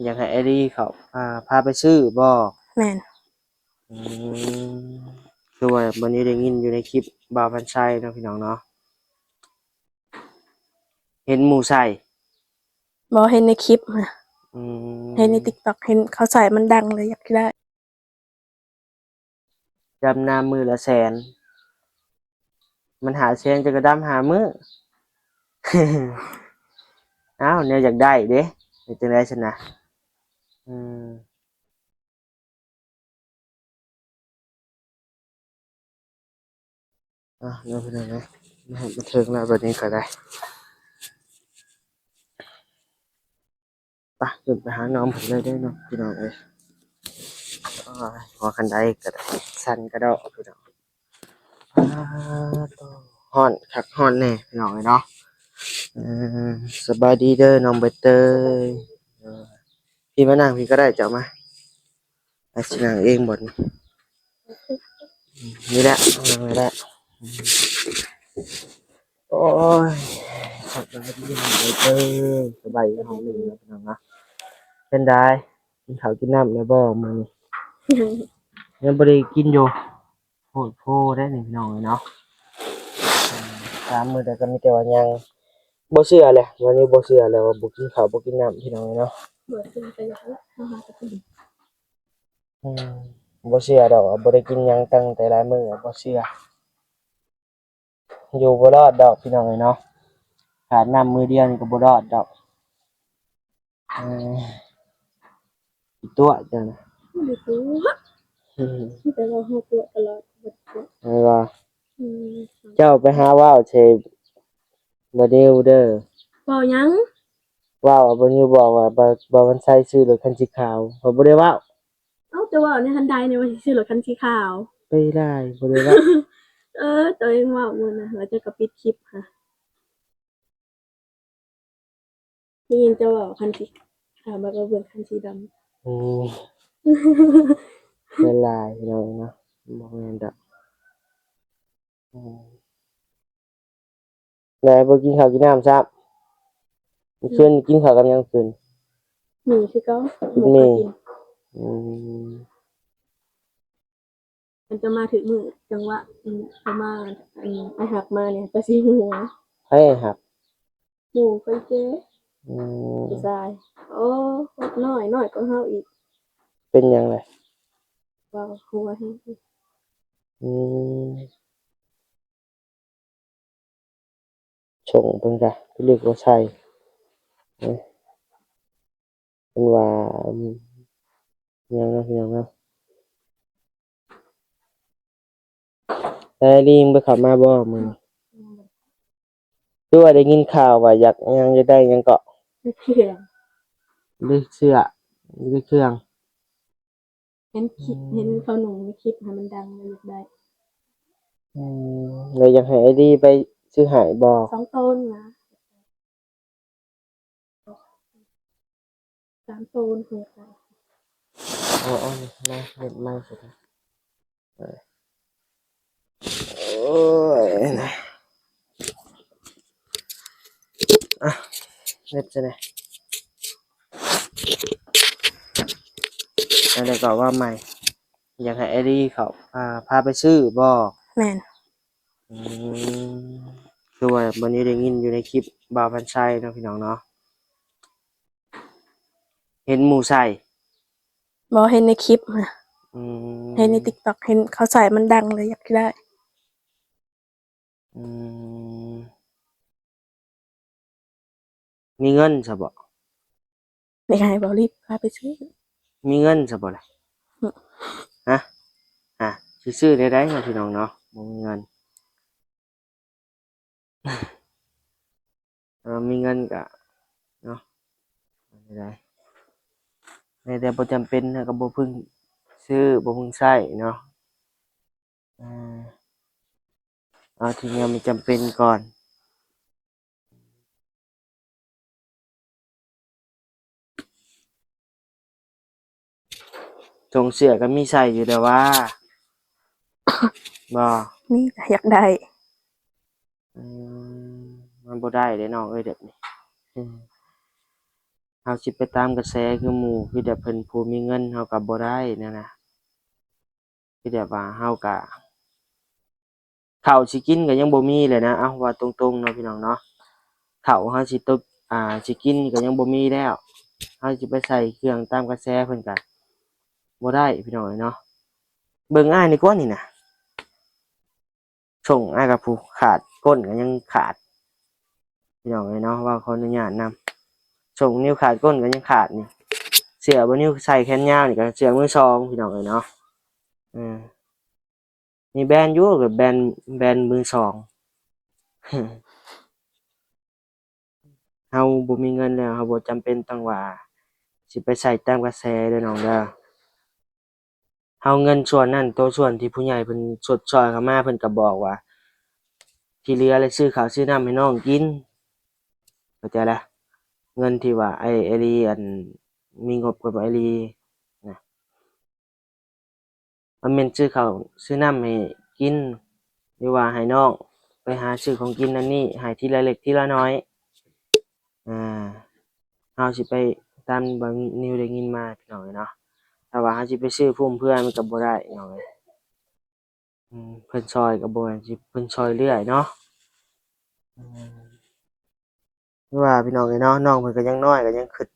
ຢາກໃຫ້ອ້າຍລີເຂົາ ອ່າ ພາໄປຊື້ບໍ່? ແມ່ນ. ອືມ ຄືວ່າມື້ນີ້ໄດ້ຍິນຢູ່ໃນຄລິບບ່າວພັນໄຊເນາະ ພີ່ນ້ອງເນາະ, ເຫັນໝູ່ໃສ່. ບໍ່ ເຫັນໃນຄລິບນະ. ອືມ ເຫັນໃນຕິກຕັອກ ເຫັນເຂົາໃສ່ ມັນດັງເລີຍ ຢາກໄດ້. ດຳນາມື້ລະແສນ ມັນຫ້າແສນ ເຈົ້າກໍດຳຫ້າມື້. ອ້າວ ແນວຢາກໄດ້ເດ້ ເຮັດຈັ່ງໃດຊັ້ນນະ? ອືມ ອ່ະ ເນາະ ພີ່ນ້ອງເນາະ ມາຮອດມາເຖິງແລ້ວ ບັດນີ້ກໍໄດ້. ໄປ ຂຶ້ນໄປຫານ້ອງເພິ່ນເລີຍເດີເນາະ ພີ່ນ້ອງເອີຍ. ໂອ້ຍ ຫົວຄັນໄດກໍໄດ້ ສັ່ນກະດອກ ພີ່ນ້ອງ. ອ້າ ໂທ້ ຮ້ອນຄັກຮ້ອນແນ່ ພີ່ນ້ອງເອີຍເນາະ. ເອີ ສະບາຍດີເດີນ້ອງໃບເຕີຍ. ເອີ ພີ່ມານັ່ງພີ້ກໍໄດ້ ເຈົ້າມາ. ອາ ຊິນັ່ງເອງບ່ອນນີ້ ນີ້ແຫຼະ ນັ່ງນີ້ແຫຼະ. ໂອ້ຍ ສະບາຍດີເດີ ສະບາຍດີ ເປັນໃດ ກິນເຂົ້າກິນນ້ຳແລ້ວບໍ່ມື້ນີ້? ຍັງບໍ່ໄດ້ກິນຢູ່. ໂພດໂພໄດ໋ນີ້ ພີ່ນ້ອງເອີຍເນາະ. ສາມມື້ແລ້ວກໍມີແຕ່ວ່າຍັງ ບໍ່ເຊື່ອແຫຼະ ວັນນີ້ບໍ່ເຊື່ອແລ້ວວ່າບໍ່ກິນເຂົ້າບໍ່ກິນນ້ຳ ພີ່ນ້ອງເອີຍເນາະ. ບໍ່ເຊື່ອກໍຢ່າເອົາມາຫາກັນ. ອືມ ບໍ່ເຊື່ອດອກວ່າບໍ່ໄດ້ກິນຫຍັງຕັ້ງແຕ່ຫຼາຍມື້ ບໍ່ເຊື່ອ. ຢູ່ບໍ່ລອດດອກ ພີ່ນ້ອງເອີຍເນາະ, ຂາດນ້ຳມື້ດຽວນີ້ກໍບໍ່ລອດດອກ. ເອີ ຕົວະເຈົ້ານະ ບໍ່ໄດ້ຕົວະ ອືມ ແຕ່ວ່າເຮົາຕົວະຕະຫຼອດ ບໍ່ໄດ້ຕົວະ ແມ່ນບໍ່? ອືມ ເຈົ້າໄປຫາເວົ້າໃສ່ບ່າວນິວເດີ. ເວົ້າຫຍັງ? ເວົ້າ ບ່າວນິວບອກວ່າ ບ່າວ ບ່າວວັນໄຊຊື້ລົດຄັນສີຂາວ ຂ້ອຍບໍ່ໄດ້ເວົ້າ. ເອົ້າ ເຈົ້າເວົ້າໃນຫັ້ນໃດນີ້ວ່າຊິຊື້ລົດຄັນສີຂາວ ໄປຫຼາຍ ບໍ່ໄດ້ເວົ້າ. ເອີ ໂຕເອງເວົ້າມື້ນັ້ນ ແລ້ວເຈົ້າກໍປິດຄລິບຫາ. ໄດ້ຍິນເຈົ້າເວົ້າຄັນສີ ອ່າ ບັດວ່າເບິ່ງຄັນສີດຳ. ອືມ ເປັນຫຼາຍພີ່ນ້ອງເນາະ ບໍ່ແມ່ນດອກ. ອືມ ແລ້ວບໍ່ກິນເຂົ້າກິນນ້ຳຊ້ຳ? ມື້ຄືນກິນເຂົ້າກັບຫຍັງຄືນ? ໝີ່ຄືເກົ່າ. ກິນໝີ່. ອືມ ມັນຈະມາຖືກມື້ຈັງຫວະ ອືມ ເຂົ້າມາ ອັນ ອ້າຍຮັກມານີ້ ກໍຊິຫົວ. ໃຜອ້າຍຮັກ? ໝູ່ຂ້ອຍເກ. ອືມ ຜູ້ຊາຍ. ໂອ້ ນ້ອຍ ນ້ອຍກວ່າເຮົາອີກ. ເປັນຫຍັງລະ? ເວົ້າຫົວແຮງ. ອືມ ສົ່ງເພິ່ນກະພິລຶກບໍ່ໃສ່ ເອີ ເພິ່ນວ່າ ອືມ ຫຍັງນະ ຫຍັງນະ. ແຕ່ລີງໄປເຂົ້າມາບໍ່ມື້ນີ້? ຄືວ່າໄດ້ຍິນຂ່າວວ່າຢາກຫຍັງ ຢາກໄດ້ຫຍັງເກາະ? ເຄື່ອງ ຫຼືເສື້ອ ຫຼືເຄື່ອງ. ເຫັນຄລິບ ອືມ ເຫັນເຂົານຸ່ງໃນຄລິບໃຫ້ມັນດັງ ແລ້ວຢາກໄດ້. ອືມ ແລ້ວຢາກໃຫ້ອ້າຍລີໄປຊື້ໃຫ້ບໍ່? ສອງໂຕນະ ສາມໂຕນເພິ່ນ. ເອົາ ເອົານີ້ມາເຮັດໃໝ່ຊິ. ໂອ້ຍ ອ່ະ ເຮັດຈັ່ງໃດ ແລ້ວກໍວ່າໃໝ່ ຢາກໃຫ້ອ້າຍລີເຂົາ ອ່າ ພາໄປຊື້ບໍ່? ແມ່ນ. ອືມ ຄືວ່າມື້ນີ້ໄດ້ຍິນຢູ່ໃນຄລິບບ່າວພັນໄຊເນາະ ພີ່ນ້ອງເນາະ. ເຫັນໝູ່ໃສ່? ບໍ່ ເຫັນໃນຄລິບນະ. ອືມ ເຫັນໃນຕິກຕັອກ ເຫັນເຂົາໃສ່ ມັນດັງເລີຍ ຢາກໄດ້. ອືມ ມີເງິນຊະບໍ່? ຢາກໃຫ້ເບົາລິບພາໄປຊື້. ມີເງິນຊະບໍ່ລະ? ຫຶ ຮະ? ຮະ? ຊິຊື້ແນວໃດເນາະ ພີ່ນ້ອງເນາະ ບໍ່ມີເງິນ. ເອີ ມີເງິນກະເນາະ ໄດ້ ແຕ່ບໍ່ຈຳເປັນ ເຮົາກໍບໍ່ເພິ່ງຊື້ ບໍ່ເພິ່ງໃຊ້ເນາະ. ເອີ ເອົາທີ່ແນວມັນຈຳເປັນກ່ອນ. ຖົງເສື້ອກໍມີໃສ່ຢູ່ແລ້ວຫວາ? ບໍ່ ມີກໍຢາກໄດ້. ອືມ ມັນບໍ່ໄດ້ເດ້ນ້ອງເອີຍ ແບບນີ້. ອືມ ເ ຮົາຊິໄປຕາມກະແສຄືໝູ່ ຄືແບບເພິ່ນຜູ້ມີເງິນ ເຮົາກໍບໍ່ໄດ້ແນວນະ ຄືແບບວ່າເຮົາກະ ເຂົ້າຊິກິນກໍຍັງບໍ່ມີເລີຍນະ ເອົາ ເວົ້າຕົງໆເນາະພີ່ນ້ອງເນາະ ເຂົ້າເຮົາຊິຕົກ ອ່າ ຊິກິນກໍຍັງບໍ່ມີແລ້ວ ເຮົາຊິໄປໃສ່ເຄື່ອງຕາມກະແສເພິ່ນກໍບໍ່ໄດ້ພີ່ນ້ອງເອີຍເນາະ ເບິ່ງອ້າຍນີ້ກ່ອນນີ້ນະ ສົ່ງອ້າຍກັບຜູ້ຂາດກົ້ນກໍຍັງຂາດ ພີ່ນ້ອງເອີຍເນາະ ເວົ້າຂໍອະນຸຍາດນຳ ສົ່ງນິ້ວຂາດກົ້ນກໍຍັງຂາດນີ້ ເສື້ອບໍ່ນິ້ວໃສ່ແຂນຍາວນີ້ກໍເສື້ອມືສອງ ພີ່ນ້ອງເອີຍເນາະ ເອີ ມີແບຣນຢູ່ ກໍແບຣນ ແບຣນມືສອງ ເຮົາບໍ່ມີເງິນແລ້ວ ເຮົາບໍ່ຈຳເປັນຕ້ອງວ່າຊິໄປໃສ່ຕາມກະແສເດີນ້ອງເດີ ເຮົາເງິນສ່ວນນັ້ນ ໂຕສ່ວນທີ່ຜູ້ໃຫຍ່ເພິ່ນຊົດຊ່ອຍເຂົ້າມາ ເພິ່ນກໍບອກວ່າ ທີ່ເຫຼືອແລ້ວຊື້ເຂົ້າຊື້ນ້ຳໃຫ້ນ້ອງກິນ ເຂົ້າໃຈລະ ເງິນທີ່ວ່າອ້າຍເອລີ ອັນ ມີງົບກັບອ້າຍເອລີນະ ມັນແມ່ນຊື້ເຂົ້າຊື້ນ້ຳໃຫ້ກິນ ຫຼືວ່າໃຫ້ນ້ອງໄປຫາຊື້ຂອງກິນນັ້ນນີ້ ໃຫ້ທີລະເລັກທີລະນ້ອຍ ອ່າ ເຮົາຊິໄປຕາມບ່ອນນິວໄດ້ຍິນມາ ພີ່ນ້ອງເອີຍເນາະ ຖ້າວ່າເຮົາຊິໄປຊື້ຟຸ້ມເຟືອຍມັນກໍບໍ່ໄດ້ ພີ່ນ້ອງເອີຍ ອືມ ເພິ່ນຊ່ອຍກໍບໍ່ແມ່ນຊິເພິ່ນຊ່ອຍເລື້ອຍເນາະ ອືມ ຄືວ່າພີ່ນ້ອງເອີຍເນາະ ນ້ອງເພິ່ນກໍຍັງນ້ອຍ ກໍຍັງຄິດ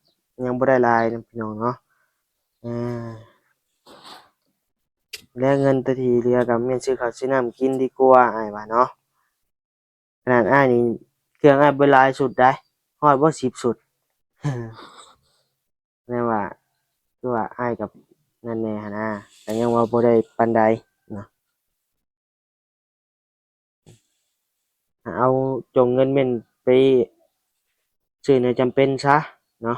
ຍັງບໍ່ໄດ້ຫຼາຍນະພີ່ນ້ອງເນາະ ເອີ ແລະເງິນໂຕທີ່ເຫຼືອກໍແມ່ນຊື້ເຂົ້າຊື້ນ້ຳກິນດີກວ່າ ອ້າຍວ່າເນາະ ຂະໜາດອ້າຍນີ້ ເຄື່ອງອ້າຍບໍ່ຫຼາຍຊຸດໃດ໋ ຮອດບໍ່ສິບຊຸດ ແນວວ່າ ຄືວ່າອ້າຍກັບນັ້ນແດ່ຫັ້ນນະ ກໍຍັງວ່າບໍ່ໄດ້ປານໃດເນາະ ເອົາຈົ່ງເງິນເມັ້ນໄປຊື້ແນວຈຳເປັນຊະເນາະ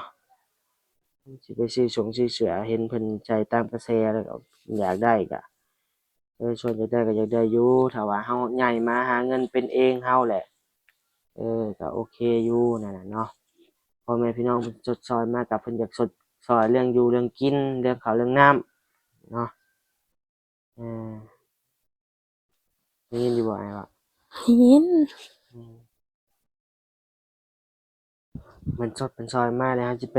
ຊິໄປຊື້ສົງຊື້ເສື້ອ ເຫັນເພິ່ນໃສ່ຕາມກະແສແລ້ວກໍຢາກໄດ້ ກໍ ເອີ ສ່ວນຢາກໄດ້ກໍຢາກໄດ້ຢູ່ ຖ້າວ່າເຮົາໃຫຍ່ມາຫາເງິນເປັນເອງເຮົາແຫຼະ ເອີ ກໍໂອເຄຢູ່ນັ້ນນະເນາະ ພໍ່ແມ່ພີ່ນ້ອງເພິ່ນຊົດຊ່ອຍມາ ກໍເພິ່ນຢາກຊົດຊ່ອຍເລື່ອງຢູ່ເລື່ອງກິນ ເລື່ອງເຂົ້າເລື່ອງນ້ຳເນາະ ເອີ ໄດ້ຍິນຢູ່ບໍ່ອ້າຍເວົ້າ? ໄດ້ຍິນ. ອືມ. ເພິ່ນຊົດເພິ່ນຊ່ອຍມາແລ້ວ ເຮົາຊິໄປ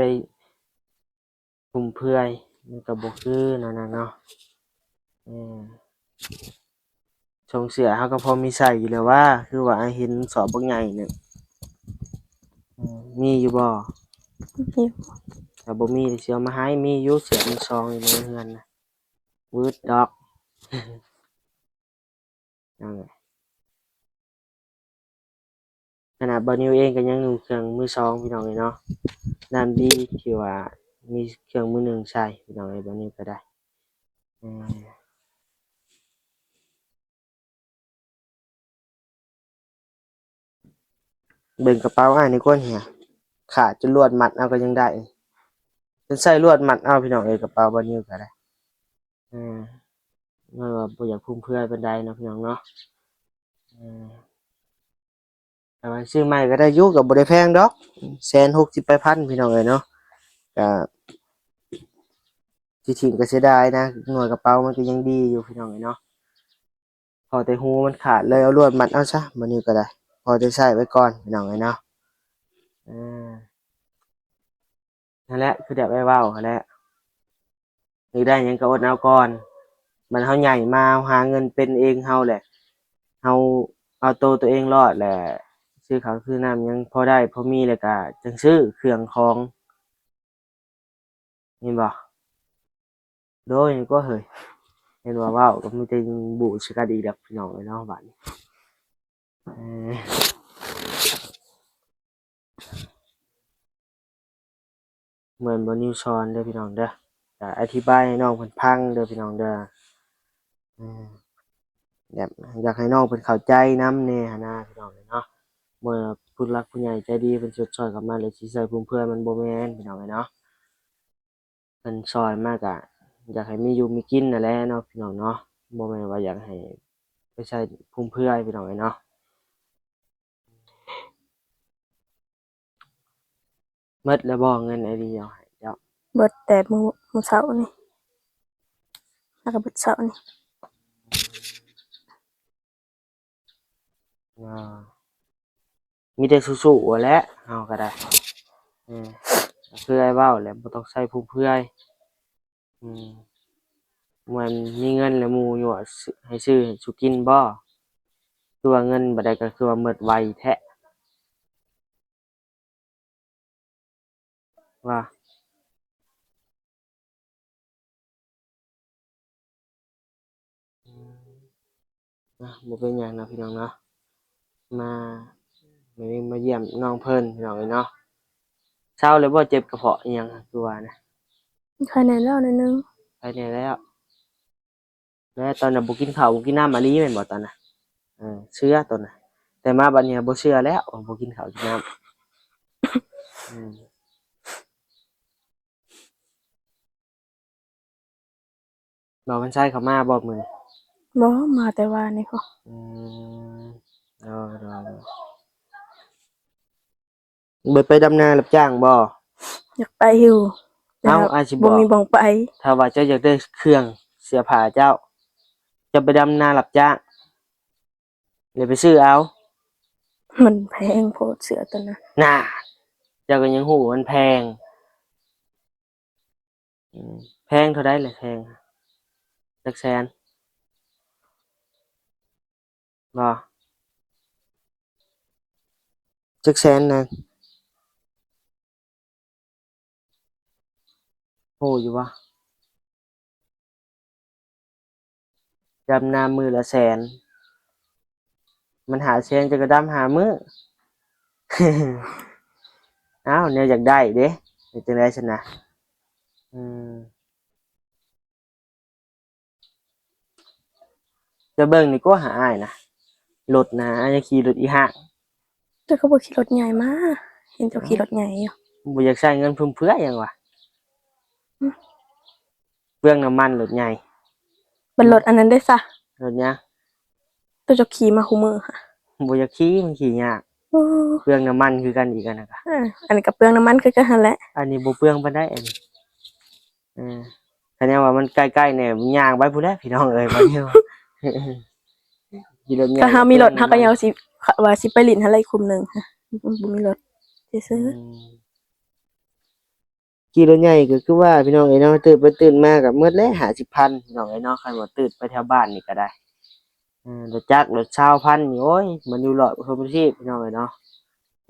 ຟຸມເຟືອຍ ມັນກໍບໍ່ຄືນັ້ນນະເນາະ. ເອີ ຊົງເສື້ອເຮົາກໍພໍມີໃຊ້ຢູ່ແລ້ວຫວາ ຄືວ່າອ້າຍເຫັນສອບບັກໃຫຍ່ໜຶ່ງ. ເອີ ມີຢູ່ບໍ່? ມີ. ຖ້າບໍ່ມີຊິເອົາມາໃຫ້. ມີຢູ່ ເສື້ອມືສອງຢູ່ໃນເຮືອນນະ. ວືດດອກ. ເອົາແຫຼະ ຂະໜາດບ່າວນິວເອງກໍຍັງນຸ່ງເຄື່ອງມືສອງ ພີ່ນ້ອງເອີຍເນາະ. ນ້ຳດີທີ່ວ່າມີເຄື່ອງມືໜຶ່ງໃສ່ ພີ່ນ້ອງເອີຍ. ບ່າວນິວກໍໄດ້ ເອີ ເບິ່ງກະເປົາອ້າຍນີ້ກ່ອນເຫຍ ຂາດຈົນລວດມັດເອົາກໍຍັງໄດ້ ຈົນໃຊ້ລວດມັດເອົາ ພີ່ນ້ອງເອີຍ. ກະເປົາບ່າວນິວກໍໄດ້ ເອີ ມັນວ່າບໍ່ຢາກຟຸມເຟືອຍປານໃດເນາະ ພີ່ນ້ອງເນາະ. ເອີ ແຕ່ວ່າຊື້ໃໝ່ກໍໄດ້ຢູ່ ກໍບໍ່ໄດ້ແພງດອກ ແສນຫົກສິບປາຍພັນ ພີ່ນ້ອງເອີຍເນາະ. ກໍຊິຖິ້ມກໍເສຍດາຍນະ ໜ່ວຍກະເປົາມັນກໍຍັງດີຢູ່ ພີ່ນ້ອງເອີຍເນາະ. ພໍແຕ່ຮູມັນຂາດເລີຍ ເອົາລວດມັດເອົາຊະ ມື້ນີ້ກໍໄດ້ ພໍໄດ້ໃຊ້ໄວ້ກ່ອນ ພີ່ນ້ອງເອີຍເນາະ. ເອີ ນັ້ນແຫຼະ ຄືແບບອ້າຍເວົ້າຫັ້ນແຫຼະ ຢາກໄດ້ຫຍັງກໍອົດເອົາກ່ອນ. ບັດເຮົາໃຫຍ່ມາ ເຮົາຫາເງິນເປັນເອງເຮົາແຫຼະ ເຮົາເອົາໂຕຕົວເອງລອດແຫຼະ ຊື້ເຂົ້າຊື້ນ້ຳຫຍັງພໍໄດ້ພໍມີ ແລ້ວກໍຈັ່ງຊື້ເຄື່ອງຂອງ. ເຫັນບໍ່? ໂດຍ ກໍເຮີ້ຍ ເຫັນວ່າເວົ້າກໍມີແຕ່ບູດໃສ່ກັນອີກແລ້ວ ພີ່ນ້ອງເອີຍເນາະ ບາດນີ້. ເອີ ເໝືອນບ່າວນິວສອນເດີ ພີ່ນ້ອງເດີ ກໍອະທິບາຍໃຫ້ນ້ອງເພິ່ນຟັງເດີ ພີ່ນ້ອງເດີ. ເອີ ແບບຢາກໃຫ້ນ້ອງເພິ່ນເຂົ້າໃຈນຳແດ່ຫັ້ນນະ ພີ່ນ້ອງເອີຍເນາະ. ບໍ່ວ່າຜູ້ຫຼັກຜູ້ໃຫຍ່ໃຈດີເພິ່ນຊົດຊ່ອຍເຂົ້າມາ ແລ້ວຊິໃຊ້ຟຸມເຟືອຍ ມັນບໍ່ແມ່ນ ພີ່ນ້ອງເອີຍເນາະ. ເພິ່ນຊ່ອຍມາກະຢາກໃຫ້ມີຢູ່ມີກິນນັ້ນແຫຼະເນາະ ພີ່ນ້ອງເນາະ. ບໍ່ແມ່ນວ່າຢາກໃຫ້ໄປໃຊ້ຟຸມເຟືອຍ ພີ່ນ້ອງເອີຍເນາະ. ໝົດແລ້ວບໍ່ເງິນອ້າຍດີເອົາໃຫ້ເຈົ້າ? ເບິດແຕ່ມື້ ມື້ເຊົ້ານີ້ ຫາກະເບິດເຊົ້ານີ້. ອ່າ ມີແຕ່ສູ້ໆຫັ້ນແຫຼະ ເຮົາກໍໄດ້. ເອີ ຄືອ້າຍເວົ້າແຫຼະ ບໍ່ຕ້ອງໃຊ້ຟຸມເຟືອຍ. ອືມ ແມ່ນມີເງິນແລ້ວໝູ່ຍົວະ ໃຫ້ຊື້ໃຫ້ສຸກິນບໍ່? ຄືວ່າເງິນບັດໃດກໍຄືວ່າໝົດໄວແທ້. ວ່າ ອືມ ອ່ະ ບໍ່ເປັນຫຍັງເນາະພີ່ນ້ອງເນາະ ມາ ມື້ນີ້ມາຢ້ຽມນ້ອງເພິ່ນພີ່ນ້ອງເອີຍເນາະ. ເຊົາແລ້ວບໍ່ ເຈັບກະເພາະອີ່ຫຍັງ ຄືວ່ານະ? ໄຄແນ່ແລ້ວໜ້ອຍໜຶ່ງ ໄຄແນ່ແລ້ວ. ແລ້ວຕອນນັ້ນບໍ່ກິນເຂົ້າບໍ່ກິນນ້ຳອີ່ຫຼີແມ່ນບໍ່ຕອນນັ້ນ? ເອີ ເຊື່ອຕອນນັ້ນ ແຕ່ມາບັດນີ້ບໍ່ເຊື່ອແລ້ວ ບໍ່ກິນເຂົ້າກິນນ້ຳ. ອືມ ບ່າວພັນໄຊເຂົ້າມາບໍ່ມື້ນີ້? ບໍ່ ມາແຕ່ວານນີ້ພຸ້ນ. ອືມ ໂດຍໆໆ. ບໍ່ໄປດຳນາຮັບຈ້າງບໍ່? ຢາກໄປຢູ່ ແຕ່ ເອົ້າ ອາດຊິບອກ ບໍ່ມີບ່ອນໄປ. ຖ້າວ່າເຈົ້າຢາກໄດ້ເຄື່ອງເສື້ອຜ້າເຈົ້າ ເຈົ້າໄປດຳນາຮັບຈ້າງ ແລ້ວໄປຊື້ເອົາ. ມັນແພງໂພດເສື້ອຕົວນັ້ນ. ນາ ເຈົ້າກໍຍັງຮູ້ວ່າມັນແພງ. ອືມ ແພງເທົ່າໃດລະ ແພງຈັກແສນບໍ່? ຈັກແສນນະ ຮູ້ຢູ່ບໍ່? ດຳນາມື້ລະແສນ ມັນຫ້າແສນ ເຈົ້າກໍດຳຫ້າມື້. ອ້າວ ແນວຢາກໄດ້ເດ້ ເຮັດຈັ່ງໃດຊັ້ນນະ? ອືມ ເຈົ້າເບິ່ງນີ້ກວ່າຫາອ້າຍນະ ລົດນະ ອ້າຍຂີ່ລົດອີ່ຫ້າງ. ເຈົ້າຄືບໍ່ຂີ່ລົດໃຫຍ່ມາ ເຫັນເຈົ້າຂີ່ລົດໃຫຍ່ຢູ່. ບໍ່ຢາກໃຊ້ເງິນຟຸມເຟືອຍຫຍັງວະ ອືມ ເປືອງນ້ຳມັນລົດໃຫຍ່. ບັດລົດອັນນັ້ນເດ້ຊະ? ລົດຫຍັງ? ໂຕເຈົ້າຂີ່ມາຄູ່ມື້ຫະ. ບໍ່ຢາກຂີ່ ມັນຂີ່ຍາກ. ໂອ້ ເປືອງນ້ຳມັນຄືກັນອີກ ອັນນັ້ນກະ. ເອີ ອັນນີ້ກະເປືອງນ້ຳມັນຄືກັນຫັ້ນແຫຼະ. ອັນນີ້ບໍ່ເປືອງປານໃດ ອັນນີ້. ເອີ ຄັນແນວວ່າມັນໃກ້ໆແດ່ ຍ່າງໄປພຸ້ນແຫຼະພີ່ນ້ອງເອີຍ ບັດນີ້. ຂີ່ລົດໃຫຍ່ ຄັນເຮົາມີລົດ ເຮົາກໍຍັງຊິ ວ່າຊິໄປຫຼິ້ນຫັ້ນແຫຼະ ຄຸ້ມໜຶ່ງ ບໍ່ມີລົດຊື່ໆ. ອືມ ຂີ່ລົດໃຫຍ່ກໍຄືວ່າພີ່ນ້ອງເອີຍເນາະ ຕື່ນໄປຕື່ນມາກໍໝົດແລ້ວ ຫ້າສິບພັນ ພີ່ນ້ອງເອີຍເນາະ. ຄັນວ່າຕື່ນໄປແຖວບ້ານນີ້ກໍໄດ້ ເອີ ລົດຈັກ ລົດຊາວພັນນີ້ ໂອ້ຍ ມັນຢູ່ຫຼອດທົ່ວປະເທດ ພີ່ນ້ອງເອີຍເນາະ.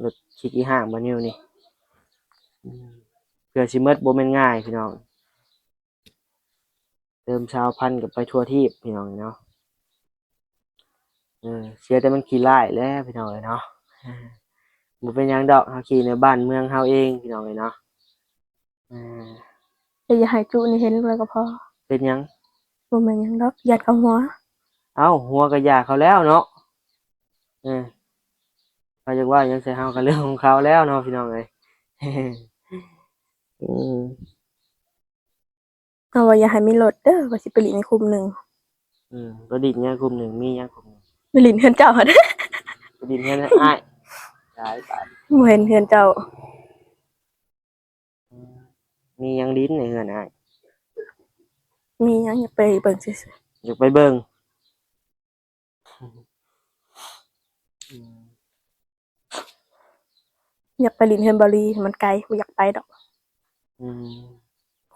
ລົດຂີ່ອີ່ຫ້າງບໍ່ນິວນີ້ ອືມ ເພື່ອຊິໝົດບໍ່ແມ່ນງ່າຍ ພີ່ນ້ອງ. ເຕີມຊາວພັນກໍໄປທົ່ວທີບ ພີ່ນ້ອງເອີຍເນາະ. ເອີ ເສຍແຕ່ມັນຂີ້ລ້າຍແຫຼະ ພີ່ນ້ອງເອີຍເນາະ. ບໍ່ເປັນຫຍັງດອກ ເຮົາຂີ່ໃນບ້ານເມືອງເຮົາເອງ ພີ່ນ້ອງເອີຍເນາະ. ເອີ ແຕ່ຢ່າໃຫ້ຈຸນີ້ເຫັນແລ້ວກໍພໍ. ເປັນຫຍັງ? ບໍ່ແມ່ນຫຍັງດອກ ຢ້ານເຂົາຫົວ. ເອົ້າ ຫົວກໍຢ່າເຂົາແລ້ວເນາະ. ເອີ ເຂົາຢາກວ່າຫຍັງໃສ່ເຮົາກໍເລື່ອງຂອງເຂົາແລ້ວເນາະ ພີ່ນ້ອງເອີຍ. ອືມ ເຮົາວ່າຢ່າໃຫ້ມີລົດເດີ ວ່າຊິໄປຫຼິ້ນໃນຄຸ້ມໜຶ່ງ. ອືມ ໄປຫຼິ້ນຫຍັງຄຸ້ມໜຶ່ງ? ມີຫຍັງຄຸ້ມໜຶ່ງ? ໄປຫຼິ້ນເຮືອນເຈົ້າຫັ້ນ. ໄປຫຼິ້ນເຮືອນອ້າຍ. ຕາຍ ຕາຍ ບໍ່ເຫັນເຮືອນເຈົ້າ. ອືມ ມີຫຍັງຫຼິ້ນໃນເຮືອນອ້າຍ? ມີຫຍັງ ຢາກໄປເບິ່ງຊື່ໆ. ຢາກໄປເບິ່ງ. ອືມ ຢາກໄປຫຼິ້ນເຮືອນບາລີ ມັນໄກ ບໍ່ຢາກໄປດອກ. ອືມ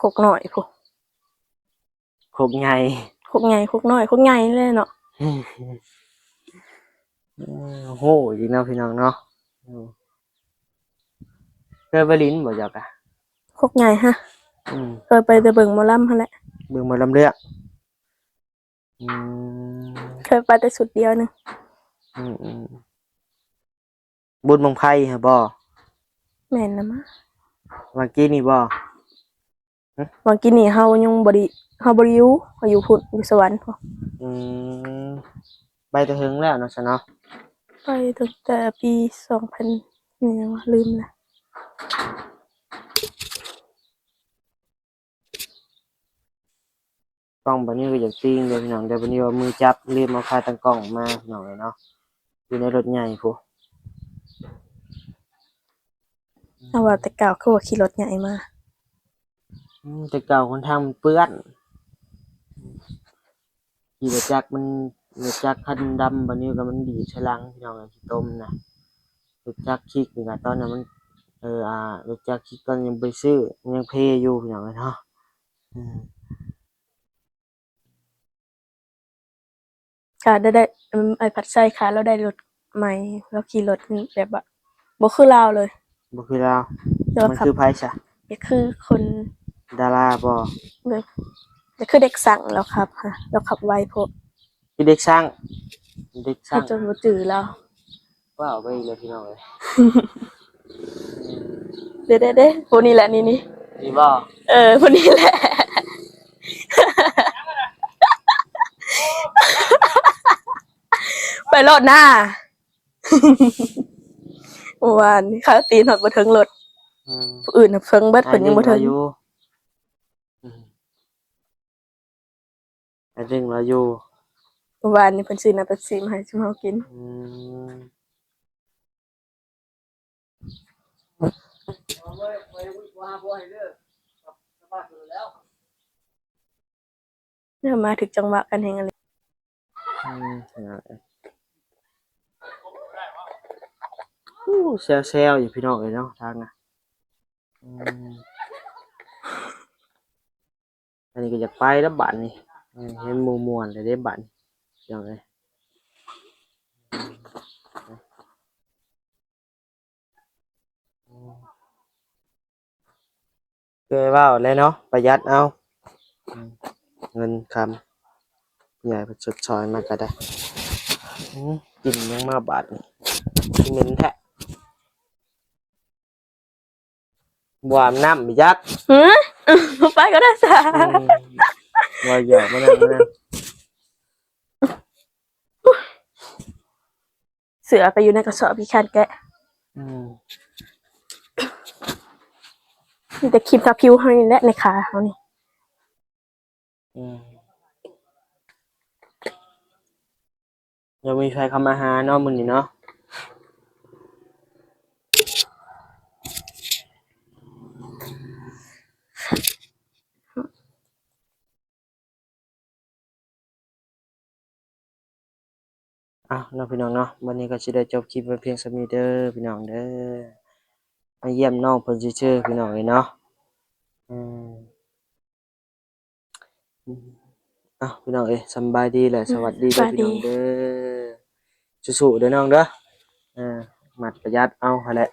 ຄົກນ້ອຍພຸ້ນ. ຄົກໃຫຍ່ ຄົກໃຫຍ່ ຄົກນ້ອຍ ຄົກໃຫຍ່ແຫຼະເນາະ. ເອີ ໂຫ ອີກເນາະ ພີ່ນ້ອງເນາະ. ເອີ ເຄີຍໄປຫຼິ້ນບໍ່ເຈົ້າກະ? ຄົກໃຫຍ່ຫະ? ອືມ ເຄີຍໄປແຕ່ເບິ່ງໝໍລຳຫັ້ນແຫຼະ. ເບິ່ງໝໍລຳເລື່ອງ. ອືມ ເຄີຍໄປແຕ່ຊຸດດຽວໜຶ່ງ. ອືມໆ ບຸນບັ້ງໄຟຫັ້ນບໍ່? ແມ່ນນະມະ. ຫວ່າງກີ້ນີ້ບໍ່? ຫຶ? ຫວ່າງກີ້ນີ້ເຮົາຍັງບໍ່ໄດ້ ເຮົາບໍ່ໄດ້ຢູ່ ເຮົາຢູ່ພຸ້ນ ຢູ່ສະຫວັນພຸ້ນ. ອືມ ໄປແຕ່ເຖິງແລ້ວເນາະ ຊະເນາະ. ໄປຕັ້ງແຕ່ປີສອງພັນ ອີຫຍັງວະ ລືມລະ. ກ້ອງບານິວກໍຢາກຕິງເດ້ພີ່ນ້ອງ ແຕ່ບານິວວ່າມືຈັບ ລືມເອົາຂາຕັ້ງກ້ອງມາ ພີ່ນ້ອງເອີຍເນາະ. ຢູ່ໃນລົດໃຫຍ່ພຸ້ນ. ເອົາວ່າແຕ່ເກົ່າຄືວ່າຂີ່ລົດໃຫຍ່ມາ. ອືມ ແຕ່ເກົ່າຫົນທາງມັນເປື້ອນ. ຂີ່ລົດຈັກມັນ ລົດຈັກຄັນດຳບາດນີ້ກໍມັນດີດໃສ່ຫຼັງ ພີ່ນ້ອງເອີຍ ຂີ້ຕົມນະ. ລົດຈັກຄິກນີ້ກໍຕອນນັ້ນມັນ ເອີ ອ່າ ລົດຈັກຂີ່ກ່ອນຍັງບໍ່ໄດ້ຊື້ ຍັງເພຢູ່ ພີ່ນ້ອງເອີຍເນາະ. ອືມ ກະໄດ້ ໄດ້ ອືມ ອ້າຍພັດໄຊຄ່ະ ລາວໄດ້ລົດໃໝ່ ລາວຂີ່ລົດແບບວ່າບໍ່ຄືລາວເລີຍ. ບໍ່ຄືລາວ. ແຕ່ວ່າ ມັນຄືໃຜຊະ? ກໍຄືຄົນ ດາລາບໍ່? ແບບ ກໍຄືເດັກຊ່າງລາວຂັບ ລາວຂັບໄວໂພດ. ຄືເດັກຊ່າງ ເດັກຊ່າງ ຄືຈົນບໍ່ຈື່ລາວ. ວ້າວໄປອີກແລ້ວ ພີ່ນ້ອງເອີຍ. ເດ້ໆໆ ຜູ້ນີ້ແຫຼະ ນີ້ໆ ນີ້ບໍ່? ເອີ ຜູ້ນີ້ແຫຼະ ໄປໂລດນາ. ເມື່ອວານນີ້ຂ້າຕີນຮອດບໍ່ເທິງລົດ. ອືມ ຜູ້ອື່ນນະເທິງເບິດ ເພິ່ນຍັງບໍ່ເທິງ. ອືມ ອັນໜຶ່ງລາວຢູ່ ເມື່ອວານນີ້ເພິ່ນຊື້ນ້ຳເປັບຊີມາໃຫ້ຊຸມເຮົາກິນ. ອືມ ເຮົາມາຖືກຈັງຫວະກັນແຮງອີ່ຫຼີ. ອືມ ໂອ້ ແຊວໆຢູ່ ພີ່ນ້ອງເອີຍເນາະ ທາງນະ. ອືມ ອັນນີ້ກໍຢາກໄປແລ້ວບາດນີ້. ເອີ ເຫັນໝູ່ມ່ວນແລ້ວເດ້ບາດນີ້ ພີ່ນ້ອງເອີຍ. ຄືເວົ້າແຫຼະເນາະ ປະຢັດເອົາ ອືມ ເງິນຄຳ ຜູ້ໃຫຍ່ເພິ່ນຊົດຊ່ອຍມາກໍໄດ້. ອືມ ກິ່ນຫຍັງມາບາດນີ້ ຄືເໝັນແທ້. ບໍ່ອາບນ້ຳອີກຈັກ. ຫື? ບໍ່ໄປກໍໄດ້ຊະ. ອືມ ວ່າຢອກ ມານັ່ງ ມານັ່ງ. ເສື້ອກໍຢູ່ໃນກະສອບ ຂີ້ຄ້ານແກະ. ອືມ ມີແຕ່ຄຣີມທາຜິວເຮົານີ້ແຫຼະ ໃນຂາເຮົານີ້. ອືມ ຍັງມີໃຜເຂົ້າມາຫາເນາະມື້ນີ້ເນາະ. ເອົາເນາະ ພີ່ນ້ອງເນາະ ມື້ນີ້ກໍຊິໄດ້ຈົບຄລິບໄວ້ພຽງສ່ຳນີ້ເດີ ພີ່ນ້ອງເດີ. ມາຢ້ຽມນ້ອງເພິ່ນຊື່ໆ ພີ່ນ້ອງເອີຍເນາະ. ອືມ ເອົ້າ ພີ່ນ້ອງເອີຍ ສຳບາຍດີ ແລະ ສະຫວັດດີເດີ ອືມ ພີ່ນ້ອງເດີ. ສະຫວັດດີ. ສູ້ໆເດີນ້ອງເດີ. ເອີ ມັດປະຢັດເອົາຫັ້ນແຫຼະ.